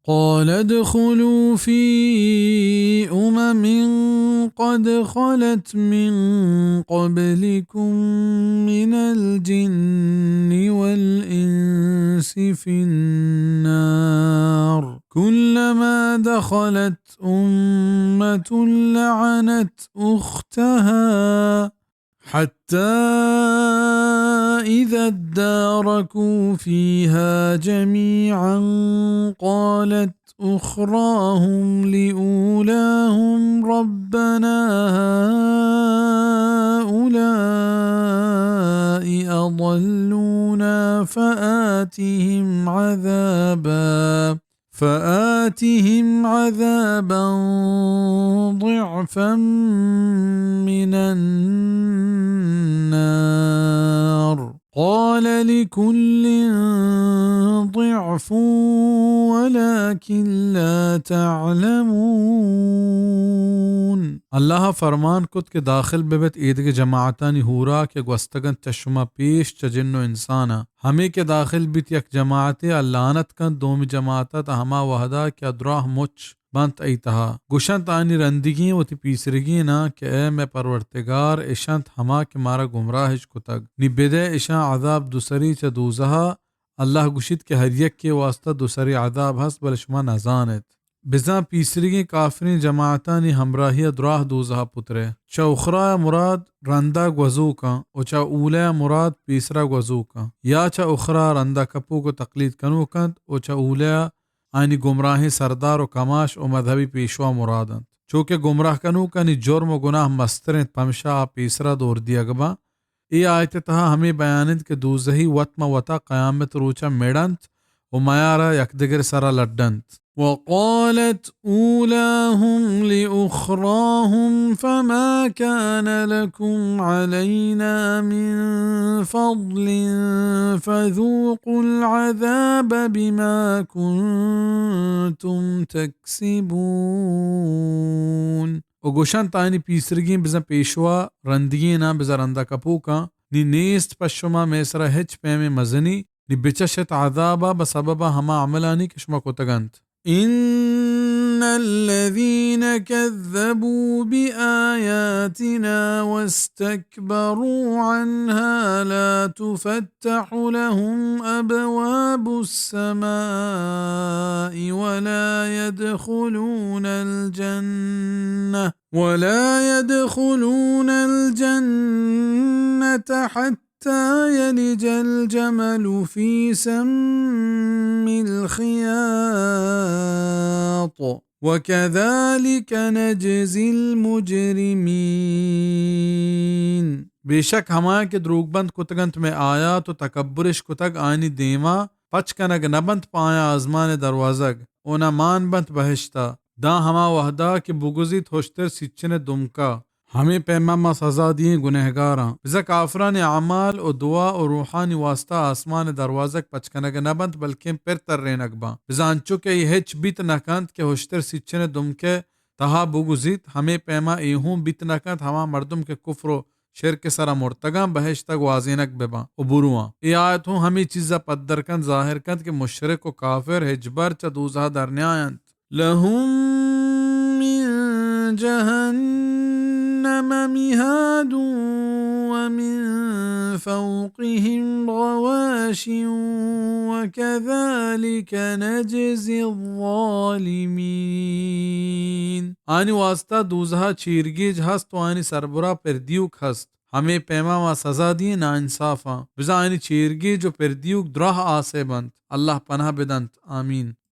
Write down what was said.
قال ادخلوا في أمم قد خلت من قبلكم من الجن والإنس في النار كلما دخلت أمة لعنت أختها حتى إذا اداركوا فيها جميعا قالت أخراهم لأولاهم ربنا هؤلاء أضلونا فآتهم عذابا فآتهم عذابا ضعفا من النار قال لكل ضعف ولكن لا تعلمون۔ اللہ فرمان کت کہ داخل ببت ایدگہ جماعتانی ہورا کہ گوستگنت چہ شما پیش چہ جن و انسانا۔ ہمے کہ داخل بیت یک جماعتے، آ لعنت کنت دومی جماعتا تا ہما وہدا کہ آ دراہ مچ بنت ای تہا۔ گوشنت آنی رندگیں وتی پیسرگیناں کہ اے مئے پرورتگار، اشنت ہما کہ مارا گمراہش کتگ۔ نی بدئے اشاں عذاب دوسری چہ دوزہا۔ اللہ گوشیت کہ ہر یکے واسطہ دوسری عذاب ہست، بلے شما نزانت۔ بزاں پیسریگیں کافریں جماعتانی ہمراہی ء دراہ دوزہ ء پترئے۔ چہ اخرا ء مراد رندا گوزوکاں و چہ اولہ ء مراد پیسرا گوزوکاں۔ یا چہ اخرا رندا کپوک و تقلید کنوک انت و چہ اولہ ء آیانی گمراہیں سردار و کماش و مذہبی پیشوا مراد انت۔ چو کہ گمراہ کنوکانی جرم و گناہ مستر انت، پمشا آ پیسرا دور دیگ باں۔ اے آیت ء تہا ہمے بیان انت کہ دوزہی وت ماں وتا قیامت روچا مڑ انت و میارا یکدگر سرا لڈ انت۔ وقالت أولاهم لأخراهم فما كان لكم علينا من فضل فذوقوا العذاب بما كنتم تكسبون۔ و گوشنت آیانی پیسرگیں بزاں پیشوا رندگیناں بزاں رندا کپوکاں، نی نیست پہ شما مئے سرا ہچ پیمیں مزنی، نی بچشت عذابا بہ سببا ہما عملانی کہ شما کتگ انت۔ إن الذين كذبوا بآياتنا واستكبروا عنها لا تفتح لهم أبواب السماء ولا يدخلون الجنة ولا يدخلون الجنة حتى يلج الجمل في سم الخياط وكذلك نجزي المجرمين۔ بے شک ہمایاں کہ دروگ بند کتگ انت مئے آیات و تکبرش کتگ، آیانی دیما پچ کنگ نہ بنت پہ آیاں آزمان ء دروازگ و نہ مان بنت بہشتا، داں ہما وہدا کہ بگوزیت ہشتر سیچن ء دمکا۔ ہمے پیما ما سزا دییں گنہگاراں۔ بزاں کافرانی اعمال و دعا و روحانی واسطہ آسمان ء دروازگ پچ کنگ نہ بنت، بلکیں پر ترینگ باں۔ بزاں انچو کہ اے ہچ بیت نہ کنت کہ ہشتر سیچن ء دمکے تہا بگوزیت، ہمے پیما اے ہوں بیت نہ کنت، ہما مردم کہ کفر و شرک ء سرا مرتگاں بہشت ء گوازینگ بہ باں و برواں۔ اے آیت ہوں ہمے چیز ء پدر کنت، ظاہر کنت کہ مشرک و کافر ہچبر چہ دوزہ ء در نیاینت۔ لهم من جهنم مهاد ومن فوقهم غواش وكذلك نجزي الظالمين۔ آنی واسطہ دوزہ ء چیرگیج ہست و آنی سربرا پر دیوک ہست۔ ہمے پیما ما سزا دییں ناانصافاں۔ بزاں آنی چیرگیج و پر دیوک دراہ آسے بنت۔ اللہ پناہ بدنت۔ آمین۔